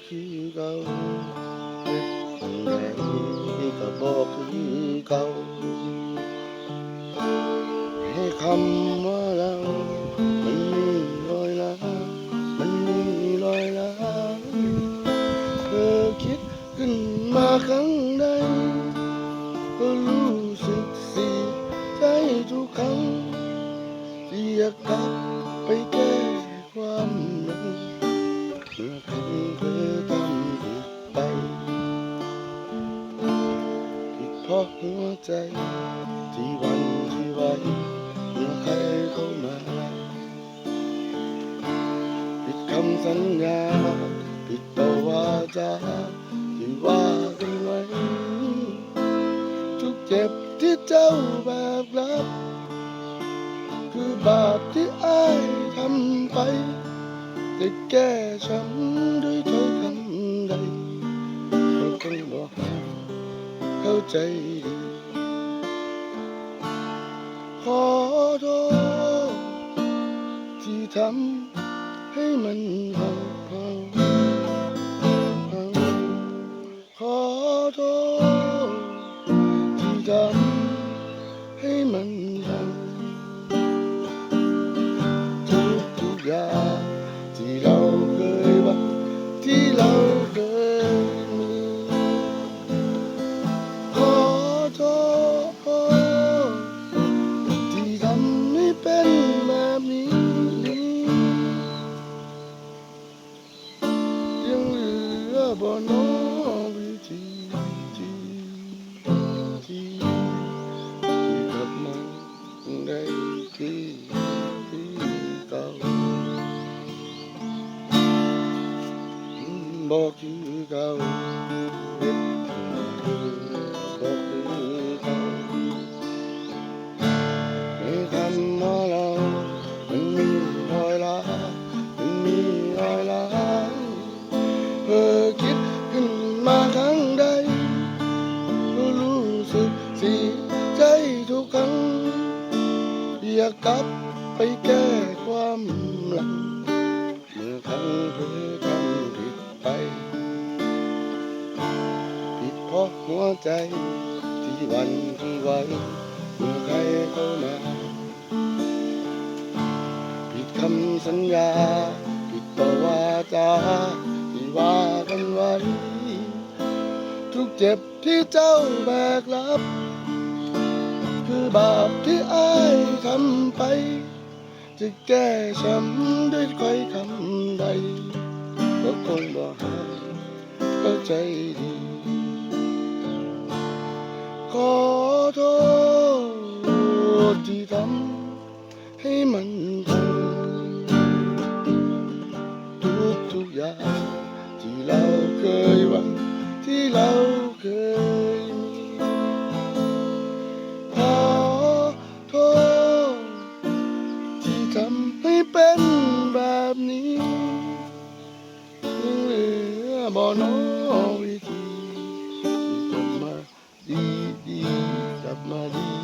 ຄືເກົ່າ ເຮັດຈັ່ງໃດກໍບໍ່ຄືເກົ່າ. ໃຫ້ຄຳວ່າເຮົາ ມັນມີຮ້ອຍລ້ານ ມັນມີຮ້ອຍລ້ານ. ເພິ່ນຄິດຂຶ້ນມາຄັ້ງໃດ ກໍຮູ້ສຶກເສຍໃຈທຸກຄັ້ງ ທີ່ຢາກກັບໄປແກ້ຄວາມຫຼັງ ເມື່ອຄັ້ງເຜີທຳຜິດໄປ. ຜິດເພາະຫົວໃຈທີ່ຫວັ່ນທີ່ໄຫວ ເມື່ອໃຄເຂົ້າມາ. ຜິດຄຳສັນຍາ ຜິດຕໍ່ວາຈາທີ່ວ່າກັນໄວ້. ທຸກເຈັບທີ່ເຈົ້າແບກຮັບ ຄືບາບທີ່ອ້າຍທຳໄປ. ຈະແກ້ຊ້ຳດ້ວຍຖ້ອຍຄຳໃດ ກໍຄົງບໍ່ຫາກເຂົ້າໃຈດີ. ຂໍໂທດທີ່ທຳໃຫ້ມັນເຫົາເຫັາ. ຂໍໂທດທີ່ທຳໃຫ້ມັນເຫັາ. ທຸກໆຢ່າງທີ່ເຮົາເຄີຍຫວັງ ທີ່ເຮົາເຄີຍມີ. ຂໍໂທດທີ່ທຳໃຫ້ເປັນແບບນີ້. ຍັງເຫຼືອບໍ່ນໍວິທີທີ່ ທີ່ ທີ່ກັບມາໄດ້ຄື ຄືເກົ່າ? ບໍ່ຄືເກົ່າ ເຮັດຈັ່ງໃດບໍ່ຄືເກົ່າ. ໃນຄຳວ່າເຮົາ ມັນມີຮ້ອຍລ້ານ ມັນມີຮ້ອຍລ້ານ. ເຜີຄິດຂຶ້ນມາຄັ້ງໃດ ກໍຮູ້ສຶກເສຍໃຈທຸກຄັ້ງ ຢາກກັບໄປແກ້ຄວາມຫຼັງ ເມື່ອຄັ້ງເຜີທຳຜິດໄປ. ຜິດເພາະຫົວໃຈທີ່ຫວັ່ນທີ່ໄຫວ ເມື່ອໃຄເຂົ້າມາ. ຜິດຄຳສັນຍາ ຜິດຕໍ່ວາຈາທີ່ວ່າກັນໄວ້. ທຸກເຈັບທີ່ເຈົ້າແບກຮັບ ຄືບາບທີ່ອ້າຍທຳໄປ. ຈະແກ້ຊ້ຳດ້ວຍຖ້ອຍຄຳໃດ ກໍຄົງບໍ່ຫາກເຂົ້າໃຈດີ. ຂໍໂທດທີ່ທຳໃຫ້ມັນພັງ ທຸກໆຢ່າງທີ່ເຮົາເຄີຍຫວັງ ທີ່ເຮົາເຄີຍມີ. ຂໍໂທດທີ່ທຳໃຫ້ເປັນແບບນີ້. ຍັງເຫຼືອບໍ່ນໍວິທີທີ່ຈະມາດີໆ ກັບມາດີ